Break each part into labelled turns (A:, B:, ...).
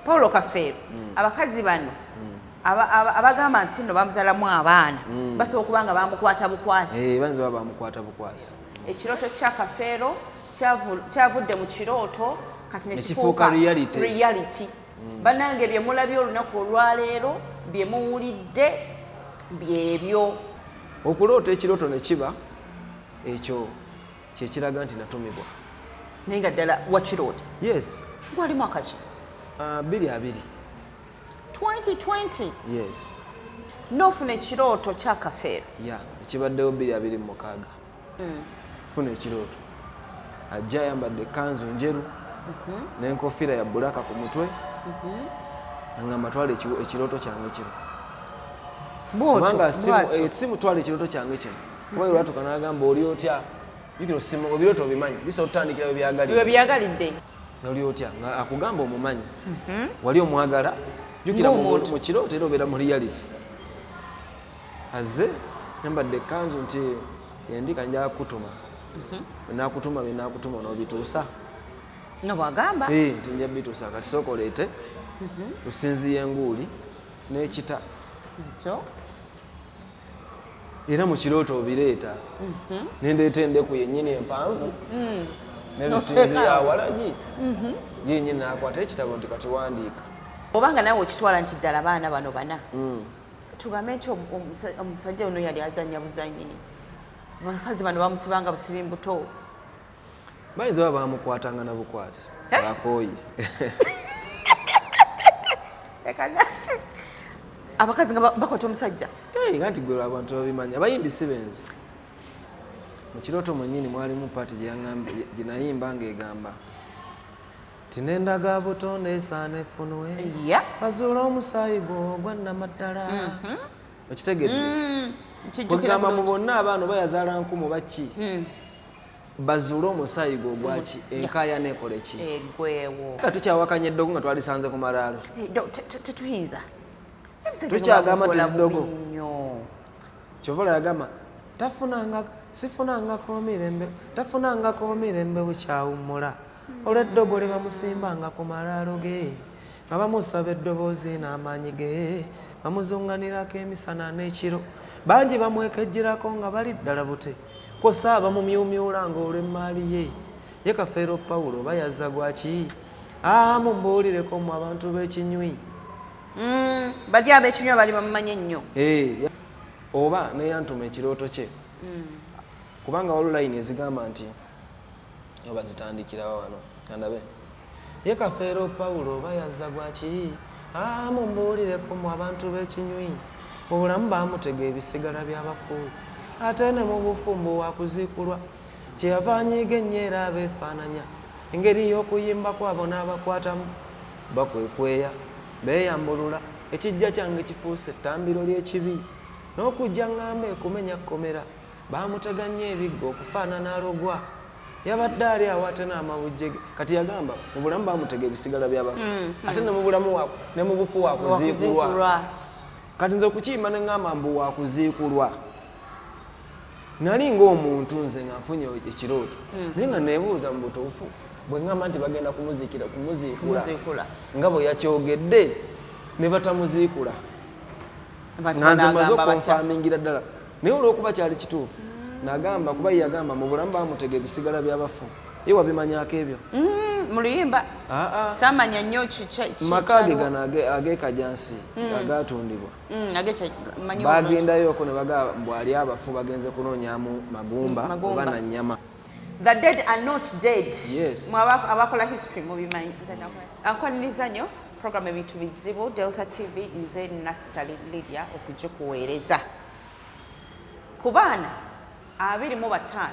A: Paulo Kafeero, abakazi bano abagamba nti nno bamuzalamu abaana basobola okuba nga bamukwata bukwasi.
B: Eh, bayinza oba bamukwata bukwasi.
A: Ekirooto kya Kafeero kyavudde mu kirooto kati
B: nekifuuka reality.
A: Reality. Bannange, bye mulabye olunaku olwaleero, bye muwulidde, byebyo.
B: Okuloota ekirooto ne kiba ekyo kyekiraga nti natumibwa.
A: Naye nga ddala wakiroota?
B: Yes.
A: Gwali mwaka ki?
B: 2020.
A: 2020?
B: Yes.
A: N'ofuna ekirooto kya Kafeero?
B: Ya, ekibaddewo 2026. Funa ekirooto, ajja ayambadde ekkanzu njeru n'enkofiira ya black ku mutwe, aŋŋamba, "Twala ekirooto kyange kino."
A: Bwotyo?
B: Kubanga
A: Bwatyo.
B: Simutwala ekirooto kyange kino, kuba lwatuka n'agamba, "Oli otya?" Jjukira ebirooto obimanyi bisobola otutandikira
A: Bwe
B: bwe byagalira.
A: Byagalidde.
B: "Oli otya?" Nga akugamba omumanyi, wali omwagala. Jjukira
A: Ng'omuntu.
B: Mu kirooto era obeera mu reality. Azze yambadde ekkanzu nti, "Kyendi kanjala kukutuma, bwenakutuma, byenakutuma n'obituusa."
A: Nga bwagamba.
B: Eh, nti, "Nja bituusa, kati sooka oleete lusinzi y'enguuli n'ekita."
A: Ekyo.
B: Era mu kirooto obireeta, nendeeta endeku yennyini empanvu ne lusinzi
A: Noteeka.
B: Ya walagi yennyini, nakwata ekitabo nti, "Kati wandiika."
A: Obanga naawe okitwala nti ddala baana bano bana, tugambe nti omusajja ono yali azanya buzanyi, abakazi bano bamusibanga busibi mbuto?
B: Bayinza oba bamukwatanga na bukwasi.
A: Eh?
B: Bakooye.
A: Abakazi nga bakwata omusajja?
B: Eh, nga nti gwe abantu babimanyi, abayimbi si benzi. Mu kirooto mwennyini mwalimu part gye nayimba ng'egamba ti, "Nendaga butonde esaana efunwe, bazuula omusaayi gwo ogwa nnamaddala." Okitegedde?
A: Nkijjukira.
B: Kugamba mu
A: Bulungi.
B: bonna abaana oba yazaala nkumu baki, bazuule omusaayi gwo ogwaki, enkaayana ekole ki?
A: Egwewo.
B: Nga tukyawakanya eddogo nga twalisanze ku malaalo.
A: Eh, tetuyinza. Omusajja
B: Tukyagamba nti
A: bamukola
B: ddogo.
A: bubi nnyo.
B: Kyova olaba yagamba tafunanga, sifunangako mirembe, tafunangako mirembe bukyawummula olw'eddogo lye bamusimbanga ku malaalo ge, nga bamusaba eddoboozi n'amaanyi ge, bamuzunganirako emisana n'ekiro. Bangi bamwekejjerako nga bali ddala bute, kwossa abamumyumyula ng'olw'emmaali ye. Ye Kafeero Pawulo bayazza gwaki? Mumbuulireko mu abantu b'ekinywi.
A: Bali ab'ekinywa bali bamumanyi ennyo.
B: Eh, oba neyantuma ekirooto kye, kubanga waliwo layini ezigamba nti oba zitandikirawo wano andabe. Ye Kafeero Pawulo oba yazza gwaki? Mumbuulireko mu abantu b'ekinywi. Mu bulamu bamutega ebisigala by'abafu, ate ne mu bufumbo wakuziikulwa. Kyeyava anyiiga ennyo era abeefaananya engeri y'okuyimba kwabo n'abakwatamu bakwekweya beeyambulula. Ekijja kyange kifuuse ettambiro ly'ekibi n'okujja ŋŋamba ekumenya kkomera. Bamutega nnyo ebiggo okufaanana alogwa. Yabadde ali awo ate n'amabujje ge. Kati yagamba mu bulamu bamutega ebisigala by'abafu, ate ne mu bulamu ne mu bufu wakuziikulwa.
A: Wakuziikulwa.
B: Kati nze okukiyimba ne ŋŋamba mbu wakuziikulwa, nali ng'omuntu nze nga nfunye ekirooto, naye nga neebuuza mu butuufu bwe ŋŋamba nti bagenda kumuziikira, kumuziikula
A: Kumuziikula.
B: nga bwe yakyogedde, ne batamuziikula,
A: Abantu
B: nga nze maze
A: banaagamba batya?
B: okonfamingira ddala. Naye olw'okuba kyali kituufu, nagamba kuba ye yagamba mu bulamu bamutega ebisigala by'abafu. Ye wabimanyako ebyo?
A: Mu luyimba.
B: Aa.
A: Saamanya nnyo
B: Maka ge
A: kyaliwo.
B: gano ag'ekajansi agatundibwa,
A: Manyi bulungi.
B: bagendayoko ne bagamba mbu ali abafu bagenze kunoonyamu magumba
A: Magumba.
B: oba nanyama.
A: The dead are not dead.
B: Yes.
A: Mwe abakola history mubimanyi. Nkwaniriza nnyo program Ebintu Bizibu, Delta TV. Nze Nassali Lydia okugikuweereza. Ku baana 25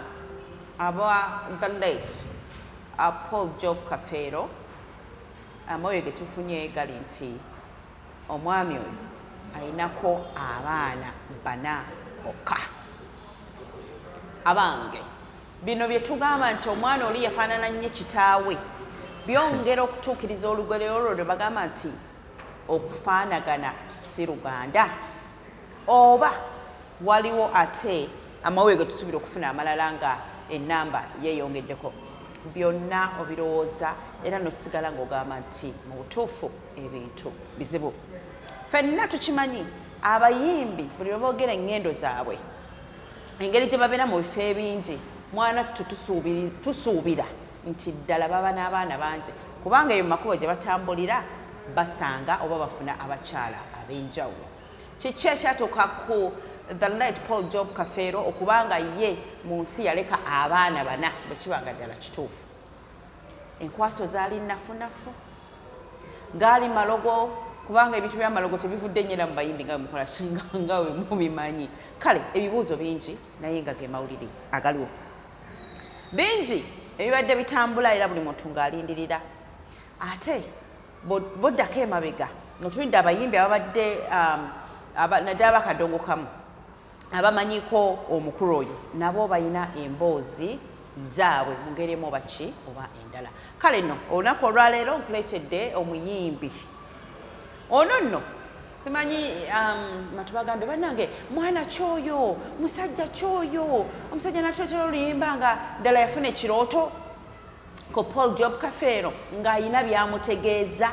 A: aba the late Paul Job Kafeero, amawulire ge tufunye gali nti omwami oyo ayinako abaana bana bokka. Abange, bino bye tugamba nti omwana oli yafaanana nnyo kitaawe byongera okutuukiriza olugero olwo lwe bagamba nti okufaanagana si luganda. Oba waliwo ate amawulire ge tusuubira okufuna amalala nga ennamba yeeyongeddeko. Byonna obirowooza era nosigala ng'ogamba nti mu butuufu ebintu bizibu. Ffenna tukimanyi, abayimbi buli lwe boogera eŋŋendo zaabwe, engeri gye babeera mu bifo ebingi, mwana ttu tusuubira nti ddala baba n'abaana bangi, kubanga eyo mu makubo gye batambulira basanga oba bafuna abakyala ab'enjawulo. Kiki ekyatuuka ku the late Paul Job Kafeero okuba nga ye mu nsi yaleka abaana bana? Bwe kiba nga ddala kituufu, enkwaso zaali nnafunafu, gaali malogo, kubanga ebintu by'amalogo tebivudde nnyo era mu bayimbi nga bwe mukola singa nga bwe mubimanyi. Kale ebibuuzo bingi, naye nga ge mawulire agaliwo bingi ebibadde bitambula, era buli muntu ng'alindirira. Ate boddako emabega otulidde abayimbi ababadde naddala bakadongo kamu abamanyiko omukulu oyo, nabo balina emboozi zaabwe mu ngeri emu oba ki oba endala. Kale nno olunaku olwaleero nkuleetedde omuyimbi ono nno, simanyi matu bagambe bannange, mwana kyoyo, musajja kyoyo, omusajja natuleetera oluyimba nga ddala yafuna ekirooto ko Paul Job Kafeero ng'ayina byamutegeeza.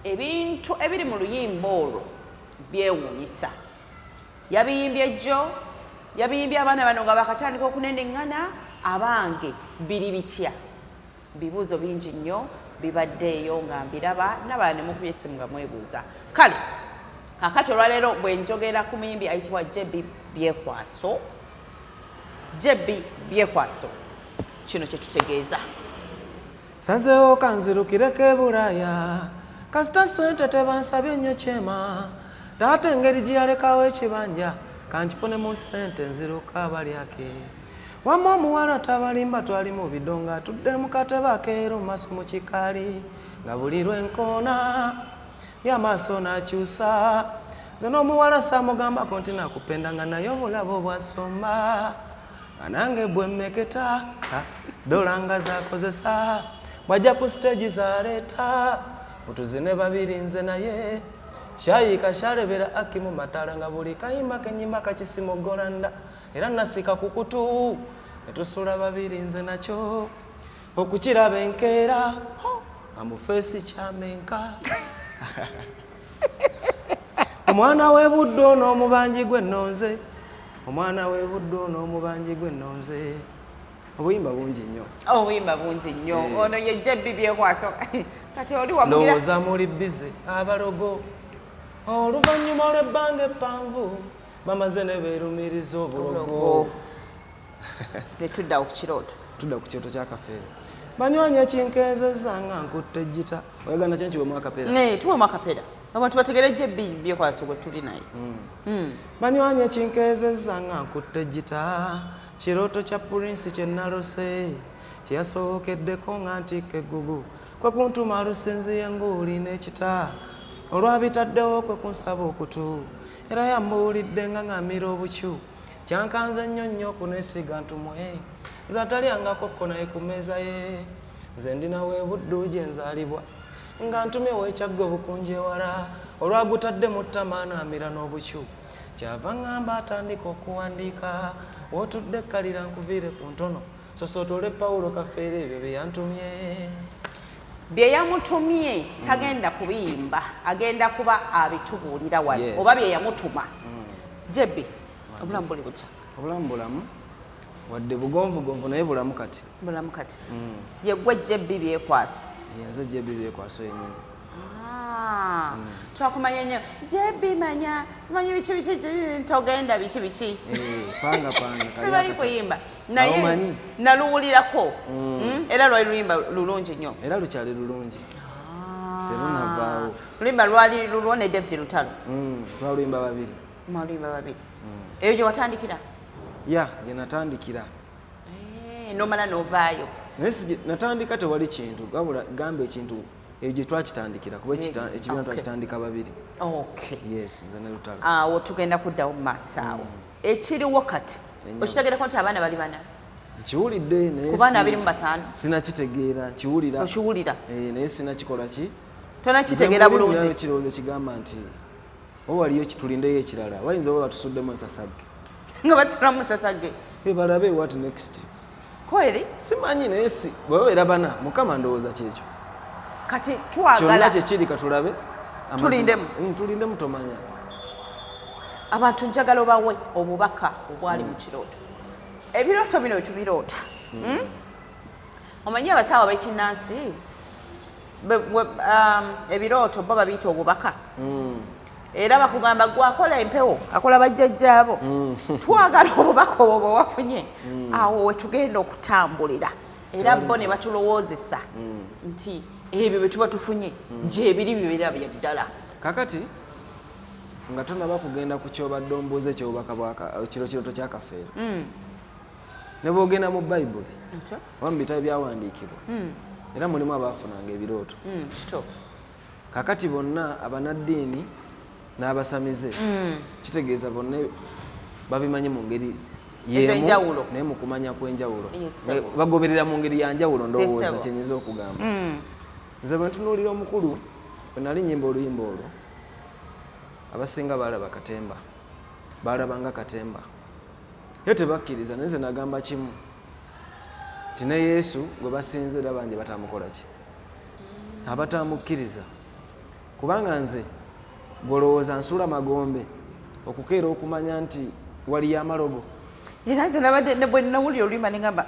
A: Ebintu ebiri mu luyimba olwo byewuunyisa. Yabiyimbye jjo, yabiyimbye abaana bano nga bakatandika okuneneŋŋana. Abange, biri bitya? Bibuuzo bingi nnyo bibadde eyo nga mbiraba, nabala ne mukubye essimu nga mwebuuza. Kale kakati olwaleero bwe njogera ku muyimbi ayitibwa JB Byekwaso, JB Byekwaso, kino kye tutegeeza.
B: Sazeewo kanzirukireko e Bulaaya, kasita ssente tebansabye nnyo kyema. Taata engeri gye yalekawo ekibanja, kankifunemu ssente nziruka abalyake. Wamma omuwala tabalimba, twali mu bidongo, atudde mu katebe akeeru maaso mu kikaali, nga buli lwenkoona y'amaaso n'akyusa. Nze n'omuwala saamugambako nti nakupenda, nga naye obulabo bwasomba, nga nange bwe mmeketa dola nga zakozesa. Bw'ajja ku siteegi zaleeta mutuzine babiri nze naye, shayiika shalebera aki mu mataala, nga buli kayimba kenyimba kakisimogolanda, era nasika ku kutu ne tusula babiri nze nakyo okukiraba enkeera nga mu feesi kyamenka. Omwana w'ebudde ono omubanji gw'ennonze, omwana w'ebudde ono omubanji gw'ennonze. Obuyimba bungi nnyo.
A: Obuyimba bungi nnyo. Ono ye JB Byekwaso. Kati oli wamugira
B: Ndowooza muli bize abalogo, oluvannyuma lw'ebbanga eppanvu bamaze ne beerumiriza obulogo.
A: Ne tudda ku kirooto.
B: Tudda ku kirooto kya Kafeero. Banywanyi, ekinkeezezza nga nkutte gita, oyagala nakyo nkiwemu akapeera?
A: Ne tuwemu akapeera abantu bategere JB Byekwaso gwe tuli naye.
B: Banywanyi, ekinkeezezza nga nkutte gita, kirooto kya Prince kye nalose, kye yasookeddeko nga ntikka eggugu, kwe kuntuma lusinziye enguuli n'ekita. Olwabitaddewo kwe kunsaba okutu, era yambuulidde nga ŋŋamira obukyu. Kyankanze nnyo nnyo okuneesiga ntumwe, nze atalyangako kko naye ku mmeeza ye. Nze ndinawo ebuddu gye nzaalibwa, nga ntumye weekyagga obukunja ewala. Olwagutadde mu ttama n'amira n'obukyu, kyava ŋŋamba atandika okuwandiika. W'otudde kkalira nkuviire ku ntono, sosootole Pawulo Kafeero ebyo bye yantumye.
A: Bye yamutumye tagenda kubiyimba, agenda kuba abitubuulira wano. Oba bye yamutuma. JB, obulamu buli butya?
B: Obulamu bulamu, wadde bugonvugonvu, naye bulamu kati.
A: Bulamu kati. Yeggwe JB Byekwaso?
B: Yenze JB Byekwaso yennyini.
A: Ah, twakumanya nnyo JB, manya simanyi biki biki ntogenda biki biki.
B: Eh, panga panga.
A: Simanyi kuyimba, naye
B: Omanyi?
A: Naluwulirako. Era lwali luyimba lulungi nnyo.
B: Era lukyali lulungi, terunavaawo.
A: Luyimba lwali lulwo ne David Lutalo?
B: Twaluyimba babiri.
A: Mwaluyimba babiri. Eyo gye watandikira?
B: Ya, gye natandikira.
A: Eh, nomala novaayo?
B: Naye natandika tewali kintu, wabula gamba ekintu eyo gye twakitandikira, kuba ekibiina twakitandika babiri. Yes, nze ne Lutalo.
A: Awo tugenda kuddawo mu maaso awo. Ekiriwo kati, okitegereko nti abaana bali bana?
B: Nkiwulidde, naye
A: Ku baana 25?
B: Sinakitegeera, nkiwulira.
A: Okiwulira?
B: Eh, naye sinakikola ki.
A: Tonakitegeera
B: Nze muli
A: bulungi?
B: ninayo ekirowoozo ekigamba nti oba waliyo kitulindeyo ekirala, bayinza oba batusuddemu ensasagge.
A: Nga batusula mu nsasagge.
B: Eh, balabe what next.
A: Kweri?
B: Simanyi, naye si bwe babeera bana, Mukama ndowooza kyekyo.
A: Kati
B: Kyonna
A: twagala
B: kyekiri, katulabe.
A: Tulindemu.
B: Tulindemu, tomanya.
A: Abantu njagala obawe obubaka obwali mu kirooto. Ebirooto bino wetubiroota, Omanyi abasawo ab'ekinnansi ebirooto bo babiyita obubaka, era bakugamba gwe akola empewo, akola bajjajjaabo. Twagala obubaka obwo bwe wafunye awo wetugenda okutambulira, era bo ne batulowoozesa nti ebyo bye tuba tufunye gyebiri, bibeera bya ddala.
B: Kakati nga tonaba kugenda ku kyobadde ombuuza ekyobubaka bwa kirooto kya Kafeero, ne bwogenda mu Bayibuli
A: Otyo?
B: oba mu bitabo byawandiikibwa, era mulimu abaafunanga ebirooto.
A: Kituufu.
B: Kakati bonna abanaddiini n'abasamize, kitegeeza bonna babimanyi mu ngeri y'emu,
A: Ez'enjawulo.
B: naye mu kumanya kw'enjawulo.
A: Yes, sebo.
B: Bagoberera mu ngeri ya njawulo, ndowooza
A: Sebo.
B: kyenyinza okugamba. Nze bwe ntunuulira omukulu, bwe nali nyimba oluyimba olwo, abasinga baalaba katemba, baalabanga katemba, ye tebakkiriza. Naye nze nagamba kimu nti ne Yesu gwe basinze era bangi batamukola ki, abatamukkiriza, kubanga nze gwolowooza nsuula magombe okukeera okumanya nti waliyo amalogo.
A: Era nze nabadde ne bwe nawulira oluyimba ne ngamba,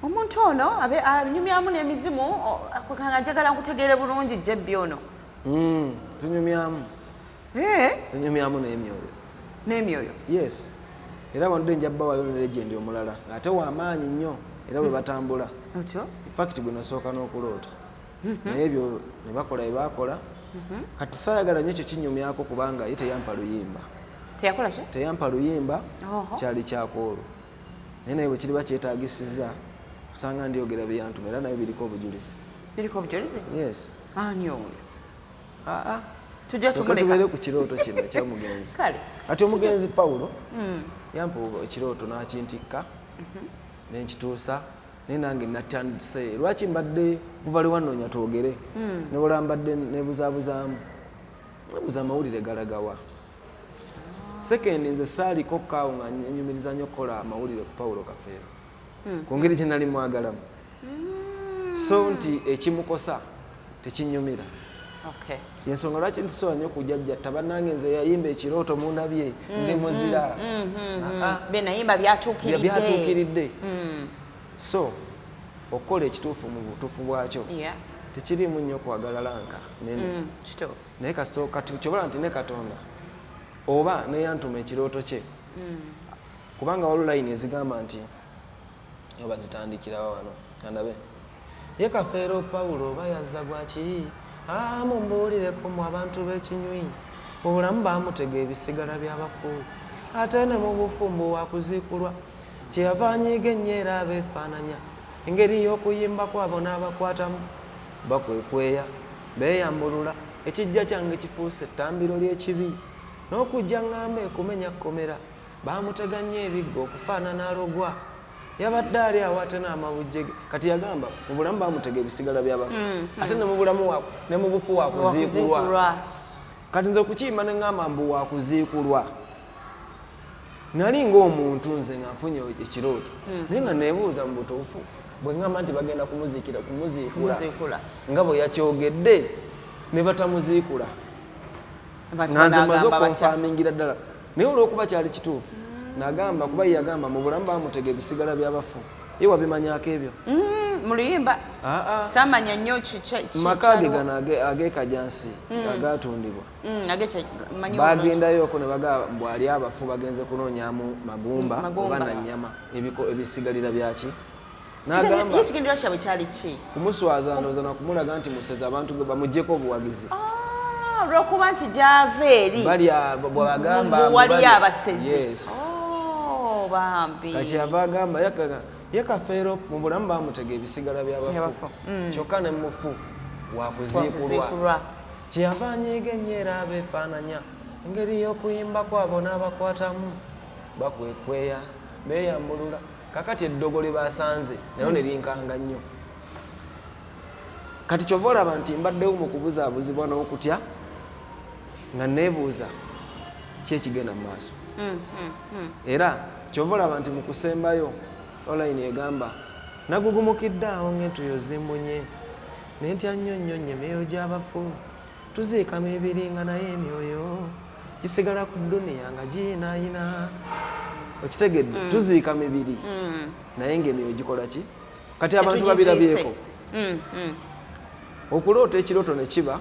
A: omuntu ono anyumyamu n'emizimu." Kanga njagala nkutegeere bulungi, jebbi ono.
B: Tunyumyamu. Tunyumyamu n'emyoyo.
A: N'emyoyo.
B: Yes, era wandudde nja bbawayo ne legend omulala ate wamaanyi nnyo, era bwe batambula.
A: Otyo?
B: Infact gwe nasooka n'okuloota, naye ebyo ne bakola bye bakola. Kati saayagala nnyo ekyo kinyumyako, kubanga ye teyampa luyimba.
A: Teyakola ki?
B: Teyampa luyimba. Kyali kyakwolwo, naye bwe kiriba kyetagisiza kusanga ndyogera byeyantuma, era naye biriko obujulizi.
A: Biriko obujulizi?
B: Yes.
A: Ani oyo?
B: Aa.
A: Tujja
B: Sooka
A: tumuleka.
B: tubeere ku kirooto kino ekyomugenzi.
A: Kale.
B: Kati omugenzi Pawulo yampa ekirooto n'akintikka nenkituusa, naye nange natandise lwaki mbadde kuva lwewanoonya twogere, nebola mbadde nebuzaabuzaamu, nebuza amawulire galagawa. Second, nze saaliko kaawo nga nyumiriza nnyo okukola amawulire ku Pawulo Kafeero ku ngeri gye nali mwagalamu, so nti ekimukosa tekinyumira. Yensonga lwaki ntisobola nnyo kujajjatta bannange nze yayimba ekirooto mundabye ndi muzira. Ah, ah.
A: Benayimba byatuukiridde.
B: Byatuukiridde. So okukola ekituufu mu butuufu bwakyo tekiriimu nnyo kwagala lanka nene.
A: Kituufu.
B: Naye kasita kati kyobala nti ne Katonda oba neyantuma ekirooto kye, kubanga waliwo layini ezigamba nti oba zitandikirawo wano andabe ye Kafeero Pawulo oba yazza gwaki, mumbuulireko mu abantu b'ekinywi, mu bulamu baamutega ebisigala by'abafu, ate ne mu bufumbo wakuziikulwa, kyeyava anyiiga ennyo era abeefaananya engeri y'okuyimba kwabo n'abakwatamu bakwekweya beeyambulula. Ekijja kyange kifuuse ettambiro ly'ekibi n'okujja ŋŋamba ekumenya kkomera. Baamutega nnyo ebiggo okufaanana alogwa, yabadde ali awo ate n'amabujje ge. Kati yagamba mu bulamu bamutega ebisigala by'abafu, ate ne mu bulamu ne mu bufu wakuziikulwa.
A: Wakuziikulwa.
B: Kati nze okukiyimba ne ŋŋamba mbu wakuziikulwa, nali ng'omuntu nze nga nfunye ekirooto, naye nga neebuuza mu butuufu bwe ŋŋamba nti bagenda kumuziikira, kumuziikula
A: Kumuziikula.
B: nga bwe yakyogedde, ne batamuziikula,
A: Abantu
B: nga nze maze
A: banaagamba batya?
B: okonfamingira ddala. Naye olw'okuba kyali kituufu, nagamba kuba ye yagamba mu bulamu bamutega ebisigala by'abafu, ye wabimanyako ebyo?
A: Mu luyimba.
B: Aa.
A: Saamanya nnyo
B: Maka ge
A: kyaliwo.
B: gano ag'ekajansi agatundibwa,
A: Manyi bulungi.
B: bagendayoko ne bagamba mbu ali abafu bagenze kunoonyamu magumba,
A: Magumba.
B: oba nanyama, ebisigalira byaki. N'agamba
A: Ye ekigendererwa kyabwe kyali ki?
B: Kumuswaza, ndowooza nakumulaga nti musezi, abantu gwe bamugyeko obuwagizi.
A: Ah, olw'okuba nti gyava eri
B: balya bwagamba
A: mbu waliyo abasezi.
B: Yes.
A: Oh, bambi.
B: Kakyeyava agamba ye Kafeero mu bulamu bamutega ebisigala by'abafu,
A: By'abafu.
B: kyokka ne mufu wakuziikulwa,
A: Wakuziikulwa.
B: kyeyava anyiiga ennyo era abeefaananya engeri y'okuyimba kwabo n'abakwatamu bakwekweya beeyambulula. Kakati eddogo lye basanze nayo ne linkanga nnyo. Kati kyova olaba nti mbaddewo mu kubuzaabuzibwa n'okutya nga neebuuza ki ekigenda mu maaso, era kyova olaba nti mu kusembayo Online egamba nagugumukidde awo ng'entuyo zimbunye ne ntya nnyo nnyo nnyo emyoyo gy'abafu tuziika mibiri nga naye emyoyo gisigala ku duniya nga giyinaayina. Okitegedde? Tuziika mibiri naye ng'emyoyo gikola ki? Kati abantu babirabyeko. Okuloota ekirooto ne kiba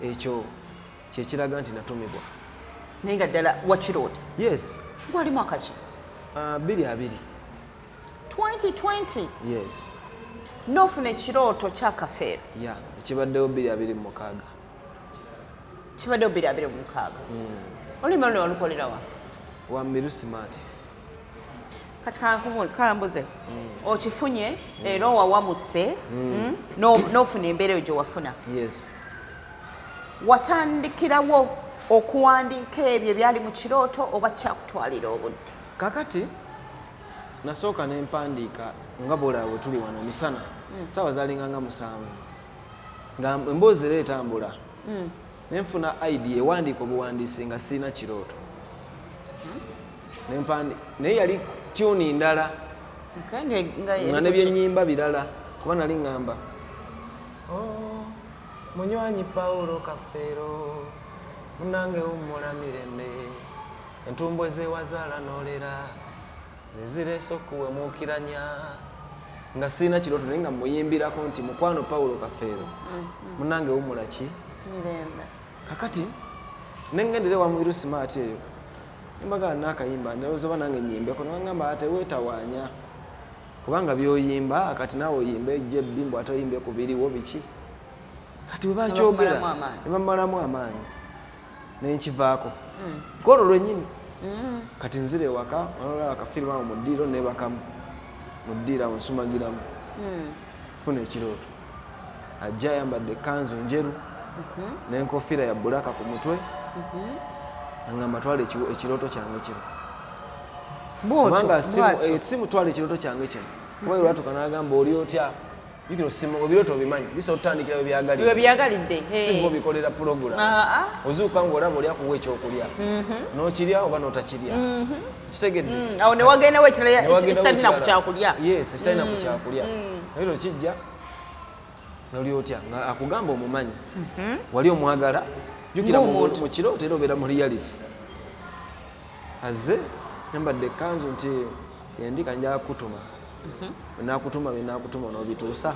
B: ekyo kyekiraga nti natumibwa.
A: Naye nga ddala wakiroota?
B: Yes.
A: Gwali mwaka ki?
B: 2020.
A: 2020?
B: Yes.
A: N'ofuna ekirooto kya Kafeero?
B: Ya, ekibaddewo 2026.
A: Kibaddewo 2026. Oluyimba luno walukolerawa?
B: Wa Miru Smart.
A: Kati kambuze, okifunye era owawamuse n'ofuna embeera eyo gye wafuna?
B: Yes.
A: Watandikirawo okuwandiika ebyo ebyali mu kirooto oba kyakutwalira obudde?
B: Kakati nasooka nempandiika nga bwolaba bwe tuli wano misana, saawa zalinga nga 7, nga emboozi era etambula, nenfuna idea ewandiika obuwandiisi nga sirina kirooto. Naye yali tune ndala nga ne byenyimba birala, kuba nali ŋŋamba, "Oh, munywanyi Paulo Kafeero, munange wummula mirembe, entumbwe zewazaala n'olera zezireese okuwemuukiranya," nga sirina kirooto naye nga muyimbirako nti mukwano Paulo Kafeero, munange wummula ki?
A: Mirembe.
B: Kakati nengendera ewa Mubiru Smart eyo, nembagala nakayimba ndowooza oba nange nyimbeko, newangamba ate weetawaanya kubanga byoyimba kati naawe oyimba ejjebbi mbu ate oyimbe ku biriwo biki. Kati bwe bakyogera
A: Nebamalamu amaanyi.
B: Ne bamalamu amaanyi nenkivaako kwolwo lwennyini. Kati nzira ewaka, olaba akafirimu awo mu ddiiro, nebakamu mu ddiiro awo nsumagiramu, funa ekirooto, ajja ayambadde ekkanzu njeru n'enkofiira ya black ku mutwe, aŋŋamba, "Twala ekirooto kyange kino."
A: Bwotyo?
B: Kubanga
A: Bwatyo.
B: Simutwala ekirooto kyange kino, kuba lwatuka n'agamba, "Oli otya?" Jjukira ebirooto obimanyi bisobola otutandikira we byagalidde.
A: Bwe byagalidde.
B: Si gwe obikolera pulogulamu.
A: Ah, ah.
B: Ozuuka ng'olaba oli akuwa ekyokulya, n'okirya oba n'otakirya, kitegedde?
A: Awo ne wagendawo ekirala
B: Ne wagendawo
A: ekitalina ku
B: ekirala.
A: kyakulya.
B: Yes, ekitalina ku kyakulya. Naye tokijja noli otya nga akugamba omumanyi, wali omwagala. Jjukira
A: Ng'omuntu.
B: mu kirooto era obeera mu reality. Azze yambadde ekkanzu nti, "Kyendi kanjala kukutuma, bwenakutuma byenakutuma n'obituusa?"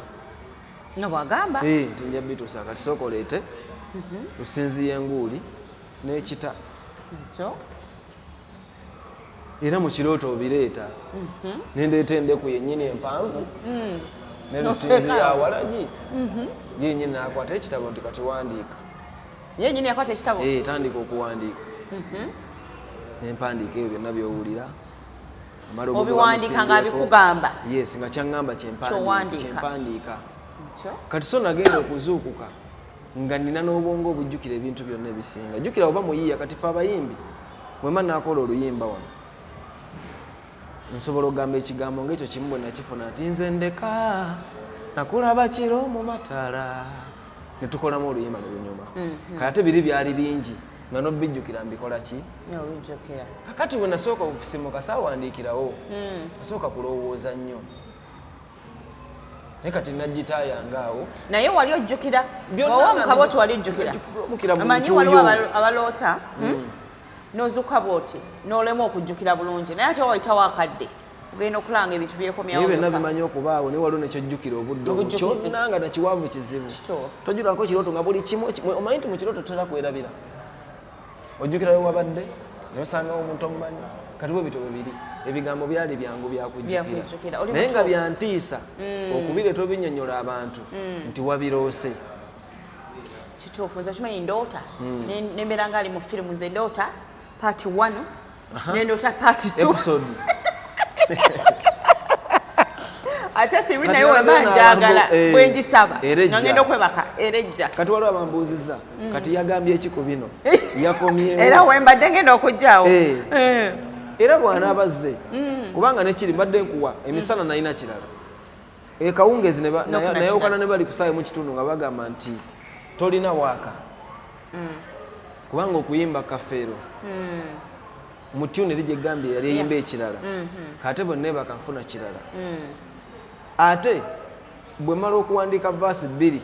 A: Nga bwagamba.
B: Eh, nti, "Nja bituusa. Kati sooka oleete lusinzi y'enguuli n'ekita."
A: Ekyo.
B: Era mu kirooto obireeta, nendeeta endeku yennyini empanvu ne lusinzi
A: N'oteeka
B: ya
A: awo.
B: walagi yennyini, nakwata ekitabo nti, "Kati wandiika."
A: Ye nyini yakwata ekitabo?
B: Eh, tandika okuwandiika. Nempandiika ebyo byonna byowulira. Amala ogugo
A: Obiwandiika
B: bamusimbyeko.
A: Ng'abikugamba?
B: Yes, nga kyaŋŋamba
A: Kyowandiika.
B: kyempandiika.
A: Ekyo.
B: Kati so nagenda okuzuukuka nga nina n'obwongo obujjukira ebintu byonna ebisinga. Jjukira oba muyiiya, kati fe abayimbi bwemba nakola oluyimba wano, nsobola okugamba ekigambo ngaekyo kimu bwe nakifuna nti, "Nze ndeka nakulaba kiro mu mataala," ne tukolamu oluyimba ne lunyuma. Kati ate biri byali bingi nga nobijjukira mbikola ki?
A: Obijjukira.
B: Kakati bwe nasooka okusimuka saawandiikirawo, nasooka kulowooza nnyo, naye kati nagita yange awo.
A: Naye wali ojjukira?
B: Byonna
A: Wawa
B: nga
A: mukaboti wali ojjukira?
B: Mukira mu
A: Amanyi
B: ntuuyo.
A: waliwo abaloota, N'ozuuka bwoti n'olema okujjukira bulungi, naye ate wayitawo akadde ogenda okulanga ebintu byekomyawo
B: Naye byonna
A: byokka.
B: bimanyi okubaawo, naye waliwo nekyojjukira obudde obwo
A: Obujjukizi.
B: kyonna nga nakiwanvu kizibu.
A: Kituufu.
B: Tojjukirako kirooto nga buli kimu omanyi nti mu kirooto tutera kwerabira, ojjukira we wabadde nosangawo omuntu omumanyi. Kati bwe bityo bwe biri, ebigambo byali byangu byakujjukira.
A: Byakujjukira. Oli
B: Naye nga
A: mutuufu.
B: byantiisa okubireeta obinyonyola abantu nti wabiroose.
A: Kituufu. Nze kimanyi ndoota nembeera nga ali mu firimu. Nze ndoota part 1, nendoota part 2,
B: Episode.
A: Ate three
B: Kati
A: naye weba
B: waliwo
A: njagala
B: n'abantu,
A: bwe ngisaba
B: era
A: nga
B: ejja.
A: ngenda okwebaka era ejja.
B: Kati waliwo abambuuzizza, kati yagambye eki ku bino, yakomyewo?
A: Era wembadde ngenda okujjaawo.
B: Era bw'anaabazze, kubanga nekiri mbadde nkuwa emisana nalina kirala ekawungezi
A: Nofuna
B: nayawukana
A: kirala.
B: ne bali ku ssaawa mu kitundu nga bagamba nti tolina waaka kubanga okuyimba Kafeero. Mu tune eri gyegambye yali eyimba ekirala. Kate bwe neebaka nfuna kirala. Ate bwe mala okuwandiika verse 2,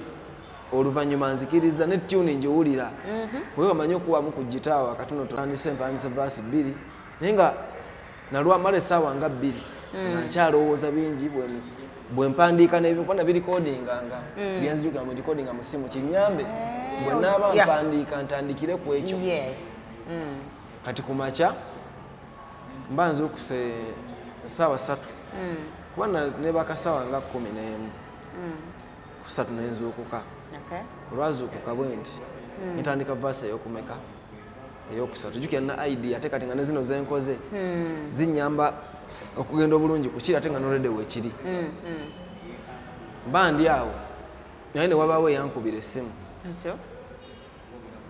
B: oluvannyuma nzikiriza ne tune ngiwulira, kuba bamanyi okuwamu ku gitaawo akatono. Tandise mpandise verse 2, naye nga nalwamala essaawa nga 2 nga nkyalowooza bingi. Bwe mpandiika n'ebikuba nabirikodinganga, byenzijukira mu recordinga mu simu kinyambe bwe naaba mpandiika ntandikire ku ekyo. Kati ku makya mba nzuukuse essaawa 3, kuba nebaka ssaawa nga 11 ku 3 nenzuukuka. Olwazuukuka bwe nti netandika verse eyokumeka, eyokusatu. Jjukira na idea, ate kati nga ne zino zenkoze zinyamba okugenda obulungi kukiri, ate nga nolede weekiri. Mba ndi awo, naye ne wabaawo eyankubira essimu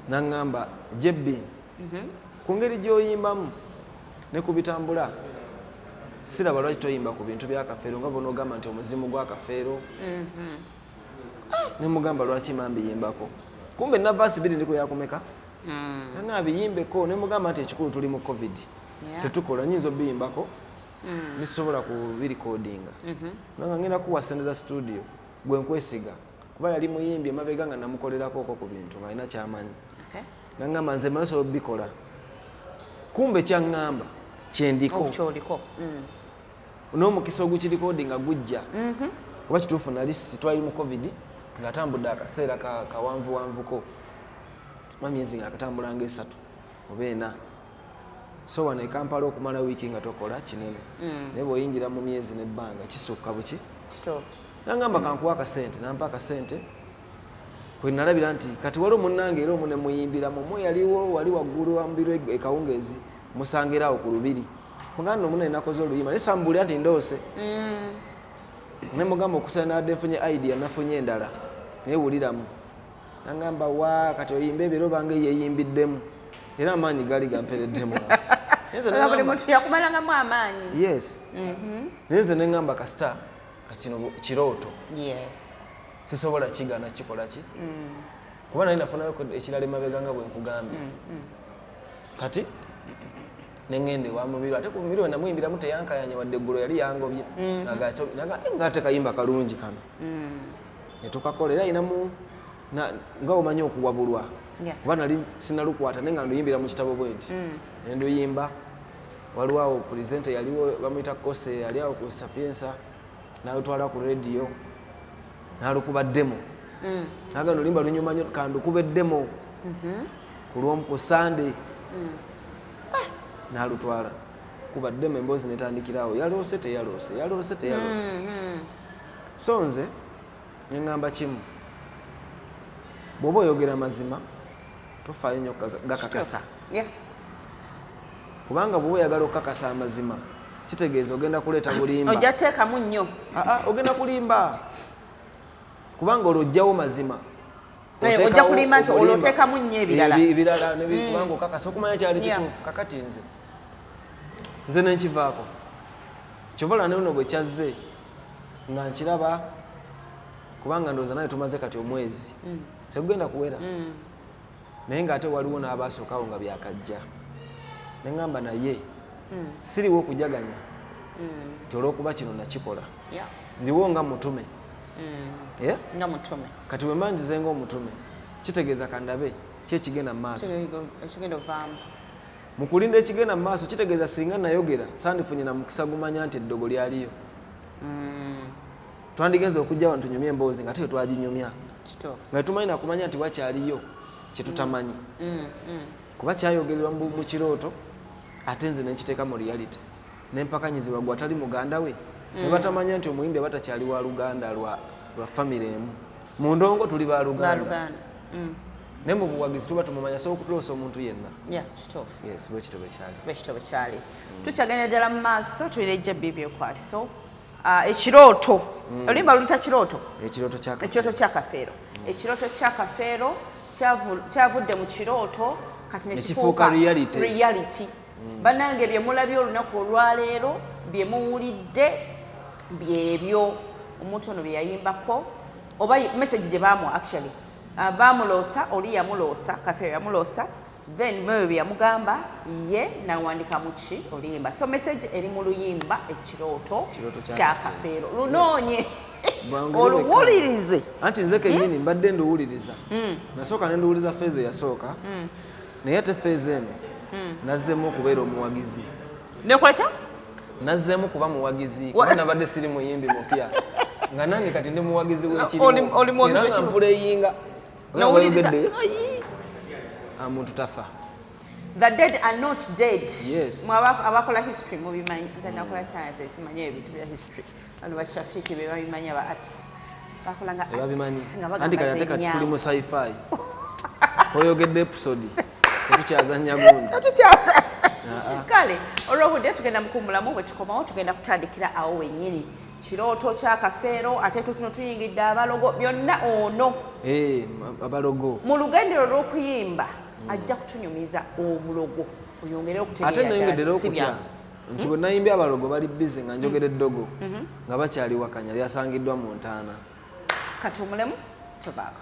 B: naŋŋamba, "Jebbi, ku ngeri gy'oyimbamu ne ku bitambula, siraba lwaki toyimba ku bintu bya Kafeero nga bonoogamba nti omuzimu gwa Kafeero." Ne mugamba, "Lwaki mambiyimbako? Kumbe na verse 2 ndiko yakumeka." Nanga biyimbeko. Ne mugamba nti ekikulu tuli mu COVID, tetukola, nyinza obiyimbako nisobola kubirikodinga. Nanga ngenda kuwa sente za studio, gwe nkwesiga, kuba yali muyimbi emabega nga namukolerako okwo ku bintu nga alina kyamanyi. Nangamba, "Nze manyi osobola obikola." Kumbe kyaŋŋamba kyendiko.
A: Kyoliko.
B: N'omukisa ogukirikodinga gujja, oba kituufu nali twali mu COVID, ng'atambudde akaseera kawanvuwanvuko, ma myezi nga akatambula nga 3 oba 4. So wano e Kampala okumala wiiki nga tokola kinene, naye bw'oyingira mu myezi n'ebbanga kisukka buki. Nangamba, "Kankuwa akasente." Nampa akasente kwe nalabira nti kati waliwo munnange era omu ne muyimbiramu omu yaliwo wali waggulu wa Mubiru e Kawungeezi, musangirawo ku lubiri. Muganda omu naye nakoze oluyimba, naye sambuulira nti ndoose. Ne mugamba, "Okusala nadde nfunye idea, nafunye endala, naye wuliramu." Nangamba, "Wa kati oyimba ebyo era obanga yeyimbiddemu." Era amaanyi gaali gampereddemu. Naye nze
A: Nga buli
B: neŋŋamba-
A: muntu yakumalangamu amaanyi.
B: Yes, naye nze neŋŋamba, kasita kino kirooto, sisobola kigana kikola ki, kuba naye nafunayo ekirala emabega nga bwe nkugambye. Kati neŋŋenda ewa Mubiru, ate ku Mubiru we namuyimbiramu teyankayanya wadde eggulo yali yangobye. Nga ate kayimba kalungi kano netukakola, era ayinamu nga omanyi okuwabulwa, kuba nali sinalukwata, naye nga nduyimbira mu kitabo bwe nti nenduyimba. Waliwo awo presenter yaliwo bamuyita Kose, yali awo ku Sapiensa, nalutwala ku radio nalukuba demo. Nagamba, "Oluyimba lunyuma nnyo, kandukuba demo ku lwomu ku Sande." Nalutwala kuba demo, emboozi netandikirawo, yaloose teyaloose, yaloose teyaloose. So nze neŋŋamba kimu, bw'oba oyogera mazima tofaayo nnyo gakakasa, kubanga bw'oba oyagala okukakasa amazima kitegeeza ogenda kuleeta bulimba.
A: Ojja teekamu nnyo.
B: Aa, ogenda kulimba, kubanga olwo ojjawo mazima.
A: Eh, ojja kulimba nti olwo oteekamu nnyo ebirala.
B: Ebirala kubanga okakasa okumanya kyali kituufu. Kakati nze nenkivaako. Kyova olaba ne luno bwe kyazze nga nkiraba, kubanga ndowooza naye tumaze kati omwezi segugenda kuwera, naye ng'ate waliwo n'abaasookawo nga byakajja. Neŋŋamba, naye siriwo okujaganya nti olw'okuba kino nakikola, ndiwo nga mutume. Yeah?
A: Nga mutume.
B: Kati bwe mba nzize ng'omutume, kitegeeza kandabe ki ekigenda mu maaso.
A: Ekigenda ovaamu.
B: Mu kulinda ekigenda mu maaso, kitegeeza singa nayogera sandifunye na mukisa gumanya nti eddogo lyaliyo. Twandigenza okujja wano tunyumye emboozi nga te twaginyumya nga tumanyi nakumanya nti wakyaliyo kyetutamanyi, kuba kyayogererwa mu kirooto, ate nze nenkiteeka mu reality nempakanyizibwa gwe atali muganda we, ne batamanya nti omuyimbi aba takyali wa luganda lwa famire emu. Mu ndongo tuli ba luganda,
A: baluganda.
B: Naye mu buwagizi tuba tumumanya, sobola okutuloosa omuntu yenna.
A: Yeah, kituufu.
B: Yes, bwekityo bwe kyali.
A: Bwekityo bwe kyali. Tukyagenda ddala mu maaso, tulina ejja Byekwaso. Ah, ekirooto, oluyimba luyita Kirooto.
B: Ekirooto kya
A: Ekirooto kya Kafeero. Ekirooto kya Kafeero kyavudde mu kirooto kati
B: Ne kifuuka reality.
A: Reality. Bannange, bye mulabye olunaku olwaleero, bye muwulidde, byebyo omuntu ono bye yayimbako, oba message gye baamuwa. Actually, bamuloosa, oli yamuloosa, Kafeero yamuloosa. Then mweyo bye yamugamba ye nawandika muki oluyimba. So message eri mu luyimba Ekirooto
B: Kirooto kya
A: kya Kafeero. Lunoonye
B: Bwangu.
A: oluwulirize.
B: Anti nze kennyini mbadde nduwuliriza. Nasooka ne nduwuliza phase eyasooka, naye ate phase eno nazzeemu okubeera omuwagizi.
A: Nekola kya.
B: Nazzeemu kuba muwagizi, kuba nabadde siri muyimbi mupya, nga nange kati ndi muwagizi w'ekiriwo.
A: Oli muwagizi
B: Era nga
A: w'ekiriwo.
B: mpuleyinga.
A: Nawuliriza.
B: Wayogedde,
A: Ayi.
B: Muntu tafa.
A: The dead are not dead.
B: Yes.
A: Mwe abakola history mubimanyi. Nze nakola science, simanyi ebintu bya history. Bano bashafiki be babimanyi, aba arts bakolanga arts,
B: Tebabimanyi.
A: nga bagamba
B: Anti kati ate kati
A: zenyawo.
B: tuli mu sci-fi. Koyogedde episode, tetukyazanya gundi.
A: Tetukyaza. Kale olwobudde tugenda mukummulamu. Bwe tukomawo tugenda kutandikira awo wennyini, Kirooto kya Kafeero. Ate tutuno tuyingidde abalogo byonna ono.
B: Eh, abalogo.
A: Mu lugendero lw'okuyimba ajja kutunyumiza obulogo, oyongere
B: Ate
A: okutegeera
B: nayongedde
A: ddala si
B: okutya
A: bya
B: nti bwe nayimbye abalogo bali bize nga njogera eddogo nga bakyali wakanya lyasangiddwa mu ntaana.
A: Katuwummulemu, tuvaako.